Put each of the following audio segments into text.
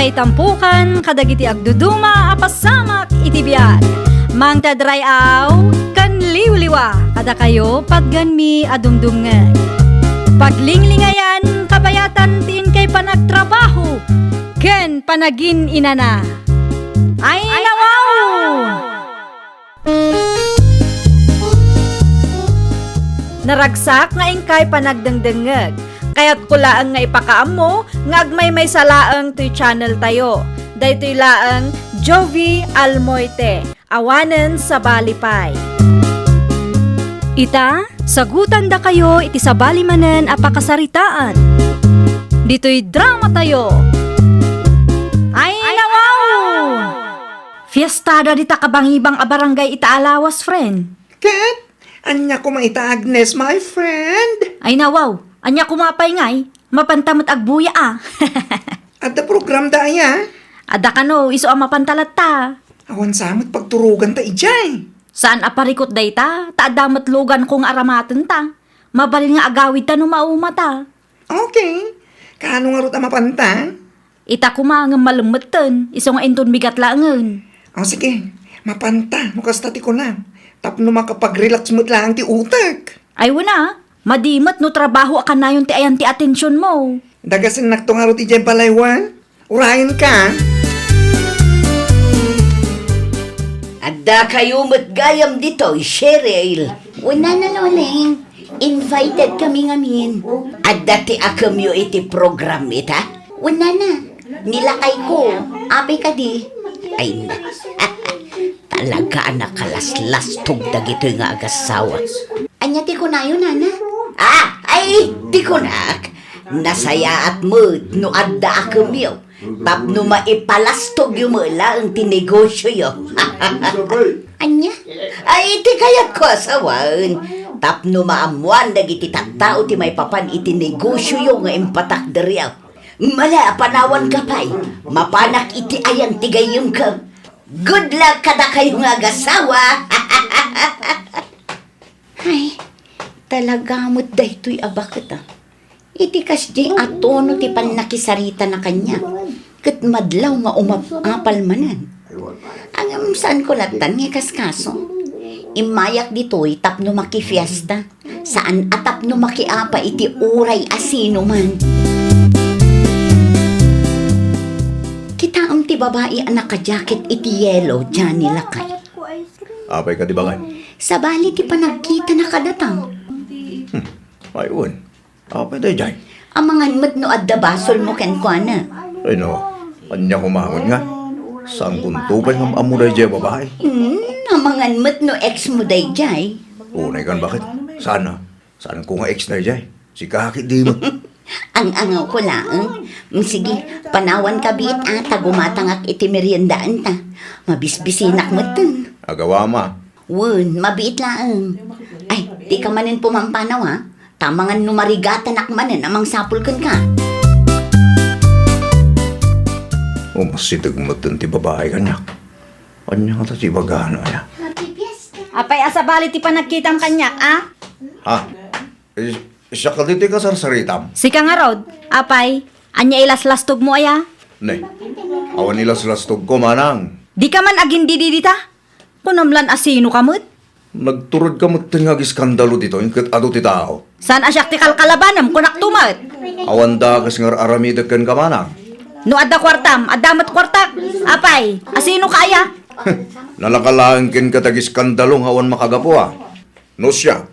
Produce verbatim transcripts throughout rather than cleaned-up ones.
Ay tampukan kadagiti agduduma a pasamak iti biag. Mangted ray-aw ken liwliwa kadakayo patgenmi a dumdumngeg. Paglinglingayan, kabayatan ti inkay panagtrabaho ken panagin-inana. Ay, nawaw! Naragsak nga inkay panagdengdengngeg. Kayatko laeng nga ipakaammo nga agmaymaysa laeng toy channel tayo. Daytoy laeng Jovie Almoite, awanen sabali pay. Ita, sagutandakayo iti sabali manen a pakasaritaan. Ditoy drama tayo. Ay, nawaw! Fiestada dita kabangibang a barangay ita a lawas, friend. Ket? Ania koma ita, Agnes, my friend? Ay, nawaw. Ania koma pay ngay? Mapanta met agbuya a. Adda programda aya? Adda kano, isu a mapanta latta. Awan sa met pagturoganta idiay. Saan a parikut dayta, ta adda met luganko nga aramatenta. Mabalin nga agawidta no maumata. Okay. Kaano ngarud a mapanta? Ita koma ngem malemmetten, isu nga inton bigat laengen. O, sige. Mapanta, no kasta ti kunam. Tapno makapag-relax met laeng ti utek. Ay, wen a, madi met no trabaho a kanayon ti ayan ti atensionmo. Dagasennakto ngarud idiay balay wen? Urayenka? Addakayo met gayam ditoy, Cheryl. Wen a, Nana Loleng. Invited kami ngamin. Adda ti akemyo iti program ita? Wen, Nana. Ni lakayko. Apay kadi? Ay, na. Talaga a nakalaslastog dagitoy nga agassawa. Ania ti kunayo, Nana? Ah, ay, ti kunak. Nasayaat met no adda akemyo. Tapno maipalastogyo met laeng ti negosioyo. Ania? Ay, ti kayatko a sawen. Tapno maammoan dagiti tattao ti maipapan iti negosioyo nga impatakderyo. Mala, panawanka pay. Mapanak iti ayan ti gayyemko. Good luck kadakayo nga agasawa. Ay, talaga met daytoy a baket, a. Iti kasdiay a tono ti pannakisaritana kaniak, ket madlaw nga umap-apal manen. Ngem saanko lattan nga ikaskaso. Immayak ditoy tapno makifiesta, saan a tapno makiapa iti uray a sinoman. Kitaem ti babai a nakajaket iti yelo, Johnny, lakay. Apay kadi, baket? Sabali ti panagkitana kadata. Hmm. Ay, wen. Apay daydiay? Amangan met no adda basolmo kenkuana. Ay, no. Ania koma ngarud nga? Saankonto pay nga am-ammo daydiay a babai. Hmm, amangan met no ex mo daydiay. Unay kan, baket? Saan a? Saanko nga ex daydiay? Sika ketdi met. Ang-angawko laeng. Mm, sige, panawanka biit a, ta gumatangak iti meriendaanta. Mabisbisinak metten. Agawam a. Wen, mabiit laeng. Ay, dika manen pumampanaw, a. Ta amangan no marigatanak manen a mangsapul kenka. Umasiteg metten ti babai kaniak. Ania ngata ti ibagana, aya? Apay a sabali ti panagkitam kaniak, a? Ha? Is-, siak kadi ti kasarsaritam? Sika ngarud, apay, ania ilaslastogmo aya? Ne, awan ilaslastogko, manang. Dika man agindidi dita? Kunam lan a sinoka met? Nagturodka metten nga agiskandalo ditoy, ket adu ti tao. Saan a siak ti kalkalabanem, kunakto met. Awan dakes nga ar-aramidek kenka, manang. No adda kuartam, adda met kuartak. Apay, a sinoka aya? Nalaka laeng kenka ti agiskandalo nga awan makagapu, a. No siak,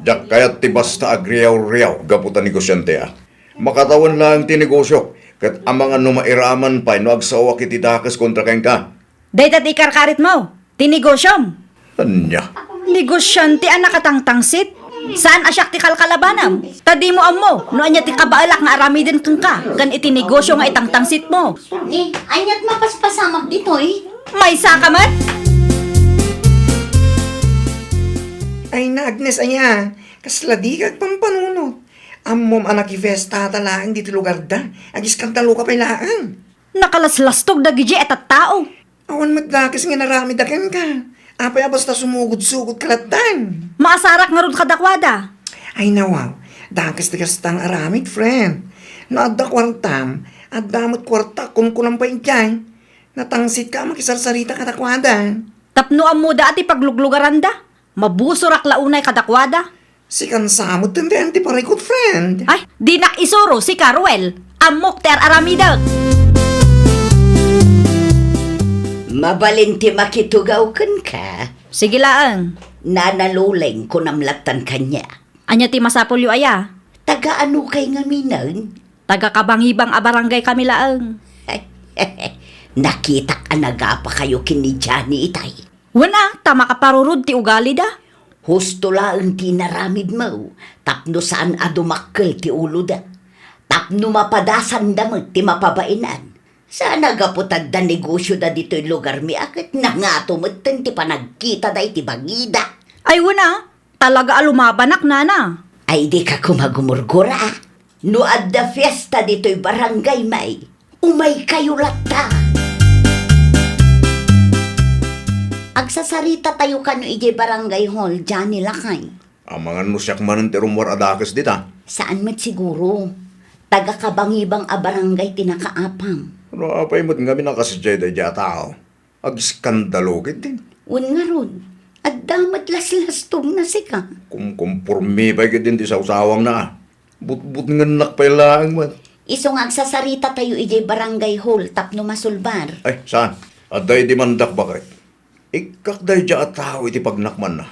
diak kayat ti basta agriaw-riaw gapu ta negosiante, a. Makatawen laeng ti negosiok, ket amangan no mairaman pay no agsaoak iti dakes kontra kenka. Dayta ti ikarkaritmo, ti negosiom. Ania? Negosiante a nakatangtangsit? Saan a siak ti kalkalabanem? Ta dimo ammo no ania ti kabaelak nga aramiden kenka ken iti negosio nga itangtangsitmo. Eh, aniat mapaspasamak ditoy? Maysaka met? Ay na, Agnes, aya, kasla dika agpampanunot. Ammom a nakifiestata laeng ditoy lugarda. Agiskandaloka pay laeng. Nakalaslastog dagidiay a tattao. Awan met dakes nga inaramidda kenka. Apay a basta sumugodsugod ka lattan? Maasarak ngarud kadakuada. Ay, nawaw. Dakes ti kasta nga aramid, friend. No adda kuartam, Adda met kuarta, kunkunam pay idiay. Natangsit ka a makisarsarita kadakuada. Tapno ammoda a ti pagluglugaranda, mabusorak la unay kadakuada. Sikan sa met ti parikut, friend. Ay, dinak isuro, sika, Ruel. Ammok ti ar-aramidek. Mabalin ti makitugaw kenka. Sige laeng. Nana Luleng, kunam lattan kaniak. Ania ti masapulyo aya? Taga ano kay ngaminen? Taga kabangibang a barangay kami laeng. Nakitak a nagapakayo ken ni Johnny itay. Wen a, ta makaparurod ti ugalida. Husto laeng ti inaramidmo tapno saan a dumakkel ti uloda. Tapno mapadasanda met ti mapabaenan. Saan a gapu ta adda negosioda ditoy lugarmi a ket nangato metten ti panagkitada iti bangida. Ay, wen a, talaga a lumabanak, nana. Ay, dika koma gumurgura. No adda fiesta ditoy barangay may, umaykayo latta. Agsasaritatayo kano idiay barangay hall, Johnny, lakay. Amangan no siak manen ti rummuar a dakes dita. Saan met siguro. Taga kabangibang a barangay ti nakaapam. No apay met ngamin a kasdiay daydiay a tao? Agiskandalo ketdin. Wen ngarud, adda met laslastogna sika. Kumkumpormi pay ketdin ti sawsawangna. Butbutngennak pay laeng met. Isu nga agsasaritatayo idiay barangay hall tapno masulbar. Ay, saan? Adda idimandak baket. Ikkak daydiay a tao iti pagnakmanna.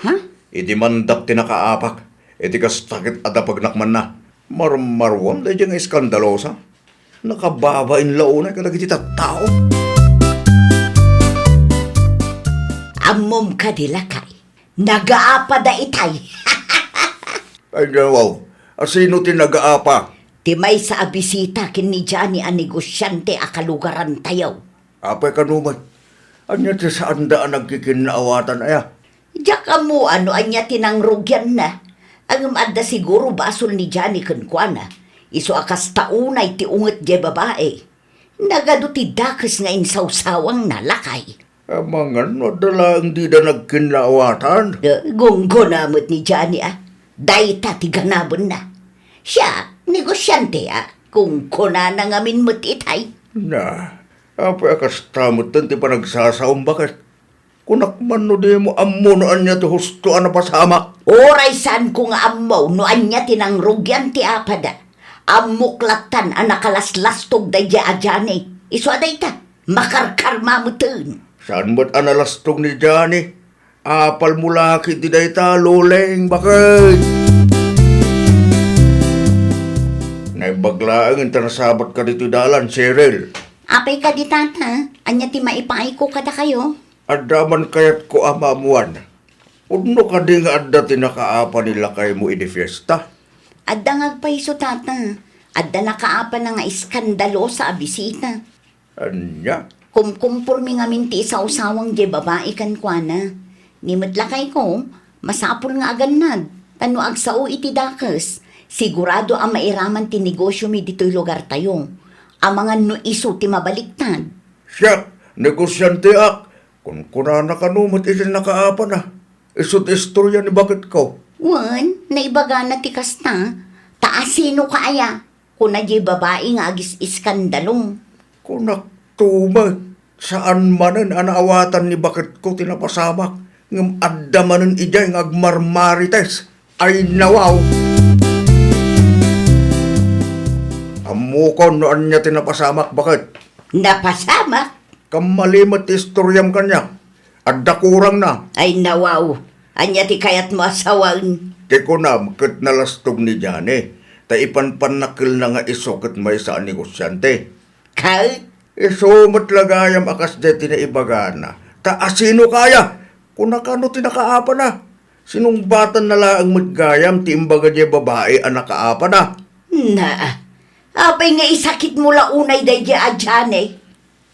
Ha? Idimandak ti nakaapak, iti kasta ket adda pagnakmanna. Marmaruam daydiay nga iskandalosa. Nakababain la unay kadagiti tattao. Ammom kadi, lakay, nagaapada itay. Ay, wow. Asino ti nagaapa? Ti maysa a bisita ken ni Johnny a negosiante a kalugarantayo. Apay kano met? Ania ti saanda a nagkikinnaawatan aya? Diak ammo no ania ti nangrugianna. Ngem adda siguro basol ni Johnny kenkuana. Isu a kasta unay ti unget diay babai. Nagadu ti dakes nga insawsawangna, lakay. Amangan no adda laeng dida nagkinnaawatan. Eh, gunggona met ni Johnny a. Dayta ti ganabenna. Siak, negosiante a. Kunkunana ngamin met itay. Na, apay a kasta metten ti panagsasaom, baket? Kunak man no dimo ammo no ania ti husto a napasamak. Uray saanko nga ammo no ania ti nangrugian ti apada. Ammok lattan a nakalaslastog daydiay a Johnny. Isu a dayta, makarkarma metten. Saan met a nalastog ni Johnny? Apalmo la ketdi dayta, Luleng, baket? Naimbag laeng inton nasabatka ditoy dalan, Cheryl. Apay kadi, tata? Ania ti maipaayko kadakayo? Adda man kayatko a maammuan. Pudno kadi nga adda ti nakaapa ni lakaymo idi fiesta? Adda nga agpayso, tata. Adda nakaapana nga iskandalosa a bisita. Ania? Kumkumpormi ngamin ti isawsawang diay babai kenkuana. Ni met lakayko, masapul nga agannad, ta no agsao iti dakes, sigurado a mairaman ti negosiomi ditoy lugartayo. Amangan no isu ti mabaliktad. Siak, negosianteak. Kunkunana kano met iti nakaapana. Isu ti istoria ni baketko. Wen, naibagana ti kasta. Ta asinoka aya? Kuna diay babai nga agis-iskandalo. Kunakto met, saan manen a naawatan ni baketko ti napasamak, ngem adda manen idiay nga agmarmarites. Ay, nawaw! Ammokon no ania ti napasamak, baket? Napasamak? Kammali met ti istoriam kaniak. Adda kurangna. Ay, nawaw! Ania ti kayatmo a sawen? Ti kunam ket nalastog ni Johnny, ta ipanpannakkelna nga isu ket maysa a negosiante. Ket? Isu met la gayam a kasdiay ti naibagana. Ta asinoka aya? Kuna kano ti nakaapana? Sinungbatanna laeng met gayam ti imbaga diay babai a nakaapana. Na, apay nga isakitmo la unay daydiay a Johnny?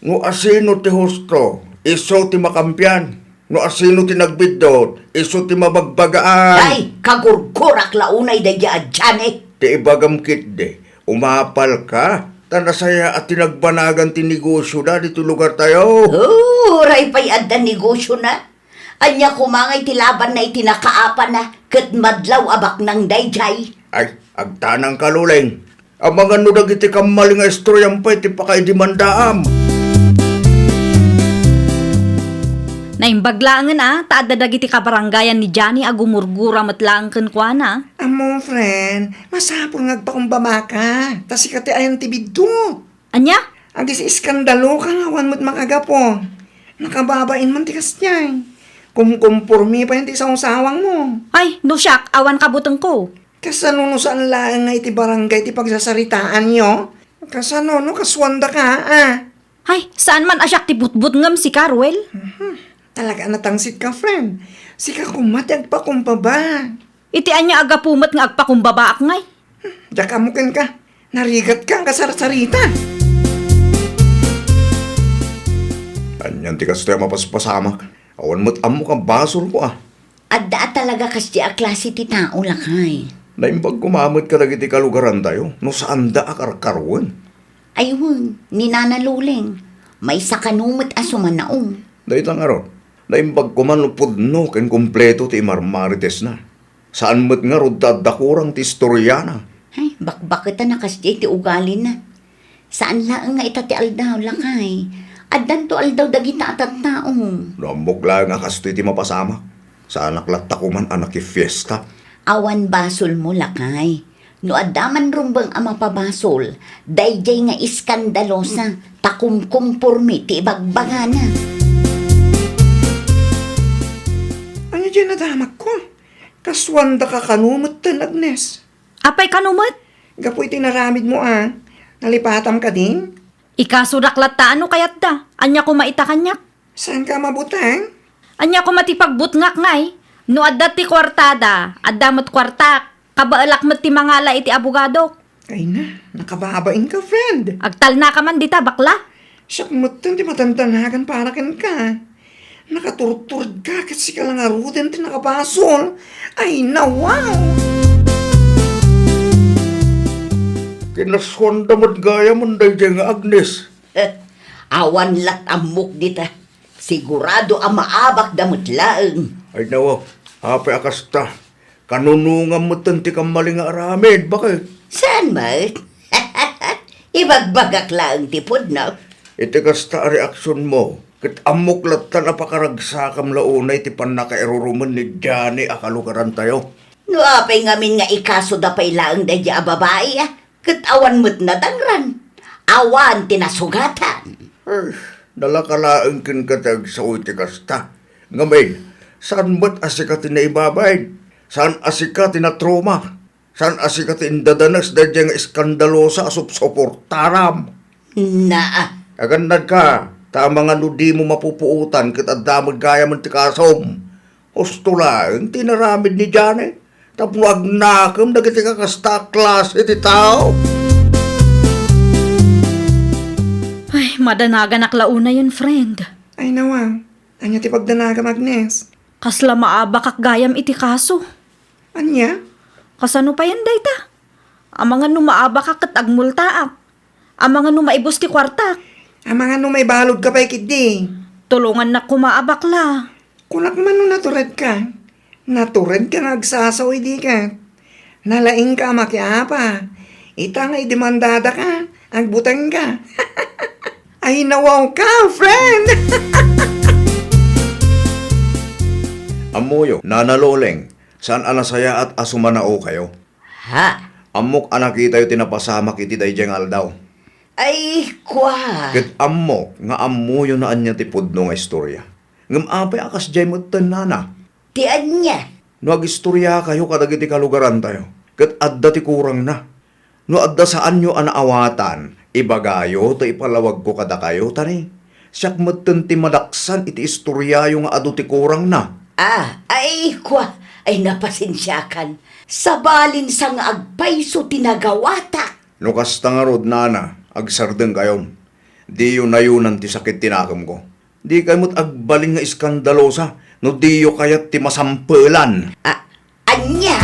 No asino ti husto, isu ti makampian. No asino ti nagbiddut, isu ti mabagbagaan. Ay, kagurgurak la unay daydiay a Johnny. Ti ibagam ketdi, umapalka, ta nasayaat ti nagbanagan ti negosioda ditoy lugartayo. Oh, uray pay adda negosiona. Ania koma ngay ti labanna iti nakaapana ket madlaw a baknang daydiay? Ay, agtanangka, Luleng. Amangan no dagiti kammali nga istoriam pay ti pakaidemandaam. Naimbag laengen a, ta adda dagiti kabarangayan ni Johnny a gumurgura met laeng kenkuana. Ammo, friend, masapul nga agpakumbabaka, ta sika ti ayan ti biddut. Ania? Agis-iskandaloka nga awan met makagapu. Nakababain man ti kasdiay. Kumkompormi pay ti sawsawangmo. Ay, no siak, awan kabutengko. Kasano no saan laeng nga iti barangay ti pagsasaritaanyo? Kasano no kasuandaka, a? Ay, saan man a siak ti butbutngem, sika, Ruel? Mhm. Talaga a natangsit ka, friend. Sika koma ti agpakumbaba. Iti ania a gapu met nga agpakumbabaak ngay? Diak ammo kenka. Narigatka a kasarsarita. Anian ti kastoy a mapaspasamak? Awan met ammok a basolko a. Adda a talaga kasdi a klase ti tao, lakay. Naimbag koma met kadagiti kalugarantayo no saanda a karkaruen. Ay wen, ni Nana Loleng, maysa kano met a sumanaom. Dayta ngarud, naimbag koma no pudno ken kompleto ti imarmaritesna. Saan met ngarud ta adda kurang ti istoriana. Ay, bakbaketan a kasdiay ti ugalina. Saan laeng nga ita ti aldaw, lakay. Addanto aldaw dagita a tattao. No ammok laeng a kastoy ti mapasamak, saanak latta koman a nakifiesta. Awan basolmo, lakay. No adda man rumbeng a mapabasol, daydiay nga iskandalosa, ta kumkumpormi ti ibagbagana. Ania diay nadamagko? Kasuandaka kano metten, Agnes? Apay kano met? Gapu iti naramidmo a, nalipatam kadi? Ikasodak latta no kayatda. Ania koma ita kaniak? Saanka a mabuteng? Ania koma ti pagbutngak ngay? No adda ti kuartada, adda met kuartak. Kabaelak met ti mangala iti abogadok. Ay na, nakababainka, friend. Agtalnaka man dita, bakla. Siak metten ti madandanagan para kenka. Nakaturturedka ket sika la ngaruden ti nakabasol. Ay, nawaw! Kinasuanda met gayamen daydiay nga Agnes. Awan lat ammok dita. Sigurado a maabakda met laeng. Ay, nawaw, apay a kasta? Kanunongam metten ti kammali nga aramid, baket. Saan met? Ibagbagak laeng ti pudno. Iti kasta a reaksionmo, ket ammok lattan a pakaragsakam la unay ti pannakairurumen ni Johnny a kalugarantayo. No apay ngamin nga ikasoda pay laeng daydiay a babai, a? Ket awan met nadangran. Awan ti nasugatan. Ay, nalaka laeng kenka ti agsao iti kasta. Ngamin, saan met a sika ti naibabain? Saan a sika ti natroma? Saan a sika ti indadanes daydiay nga iskandalosa a supsuportaram? Naa. Agannadka, ta amangan no dimo mapupuotan ket adda met gayamen ti kasom. Husto laeng ti inaramid ni Johnny tapno agnakem dagiti kakasta a klase ti tao. Ay, madanaganak la unayen, friend. Ay, nawa. Ania ti pagdanagam, Agnes? Kasla maabakak gayam iti kaso. Ania? Kasano payen dayta? Amangan no maabakak ket agmultaak. Amangan no maibus ti kuartak. Amangan no maibaludka pay ketdi. Tulongannak koma a bakla. Kunak man no naturedka. Naturedka nga agsasao idi ket. Nalaingka a makiapa. Ita nga idemandadaka, agbutengka. Ay, nawawka, friend! Ammoyo, Nana Loleng, saan a nasayaat a sumanaokayo? Ha? Ammok a nakitayo ti napasamak iti daydiay nga aldaw. Ay, kua. Ket ammok nga ammoyo no ania ti pudno nga istoria. Ngem apay a kasdiay metten, nana? Ti ania? No agistoriakayo kadagiti kalugarantayo, ket adda ti kurangna. No adda saanyo a naawatan, ibagayo ta ipalawagko kadakayo, ta ni, siak metten ti madaksan iti istoriayo nga adu ti kurangna. Ah, ay, kua, ay napasensiakan. Sabalin sa nga agpayso ti nagawatak. No kasta ngarud, nana, agsardengkayon. Diyo nayonan ti sakit ti nakemko. Dikay met agbalin nga iskandalosa no diyo kayat ti masampelan. A-, ania?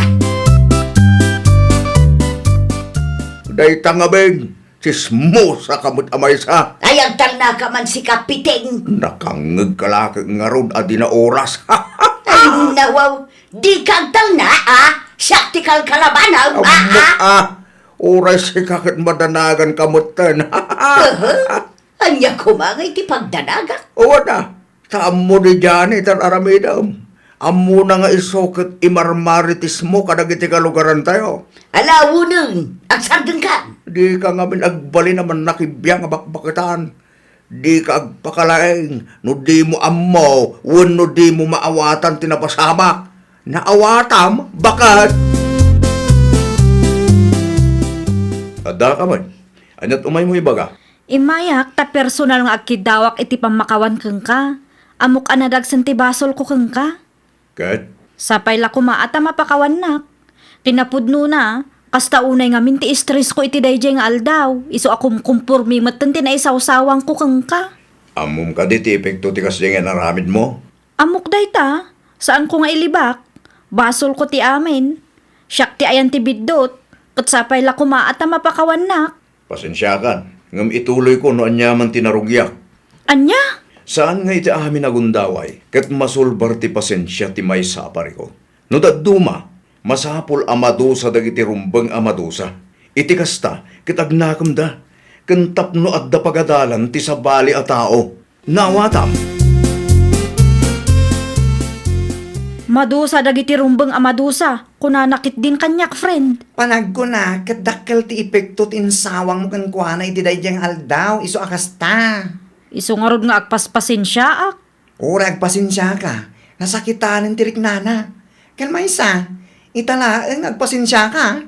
Dayta ngamin, tsismosa ka met a maysa. Ay, agtalnaka man sika, Piting. Nakangngegka la ket ngarud a di naoras. Ay, nawaw, dika agtalna, a? Siak ti kalkalabanam, a, Ammok, a? a. Uray sika ket madanagan ka metten. Aha. Ania koma nga iti pagdanagak? Awan a, ta ammo ni Johnny ti ar-aramidem. Ammona nga isu ket imarmaritismo kadagiti kalugarantayo. Ala, uneng, agsardengkan. Dika ngamin agbalin a mannakibiang a bakbaketan. Dika agpakalaing no dimo ammo wenno dimo maawatan ti napasamak. Naawatam, baket. Adda ka met. Ania't umaymo ibaga? Immayak ta personal nga agkiddawak iti pammakawan kenka. Ammok a nadagsen ti basolko kenka. Ket? Sapay la koma a ta mapakawannak. Kinapudnona, kasta unay ngamin ti estresko iti daydiay nga aldaw, isu a kumkumpormi metten ti naisawsawangko kenka. Ammom kadi ti epekto ti kasdiay nga inaramidmo? Ammok dayta, saanko nga ilibak. Basolko ti amin. Siak ti ayan ti biddut, ket sapay la koma a ta mapakawannak. Pasensiakan, ngem ituloyko no aniaman ti narugiak. Ania? Saan nga iti amin a gundaway, ket masulbar ti pasensia ti maysa a parikut. No dadduma, masapul a madusa dagiti rumbeng a madusa. Iti kasta, ket agnakemda, ken tapno adda pagadalan ti sabali a tao. Naawatam. Madusa dagiti rumbeng a madusa, kunana ketdin kaniak, friend. Panagkuna, ket dakkel ti epekto ti insawangmo kenkuana iti daydiay nga aldaw, isu a kasta. Isu ngarud nga agpaspasensiaak. Uray agpasensiaka, nasakitanen ti riknana. Ken maysa, ita laeng nga agpasensiaka.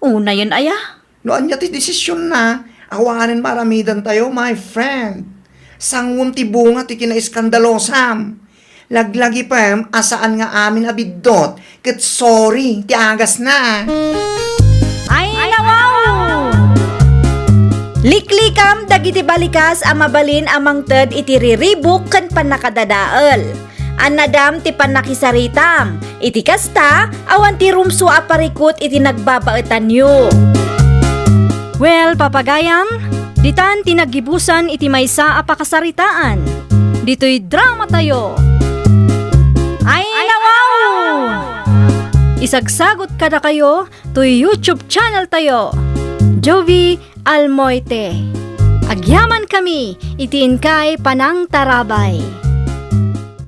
Unayen aya? No ania ti desisionna, awanen maaramidantayo, my friend. Sanguem ti bunga ti kinaiskandalosam. Laglagipem a saan nga amin a biddut, ket sorry ti agasna. Ay, nawaw! Liklikam dagiti balikas a mabalin a mangted iti riribuk ken pannakadadael. Annadam ti pannakisaritam. Iti kasta, awan ti rumsua a parikut iti nagbabaetanyo. Well, papagayam, ditan ti naggibusan iti maysa a pakasaritaan. Ditoy dramatayo. Ay, nawaw! Isagsagut kadakayo toy YouTube channel tayo, Jovie Almoite. Agyaman kami iti inkay panangtarabay.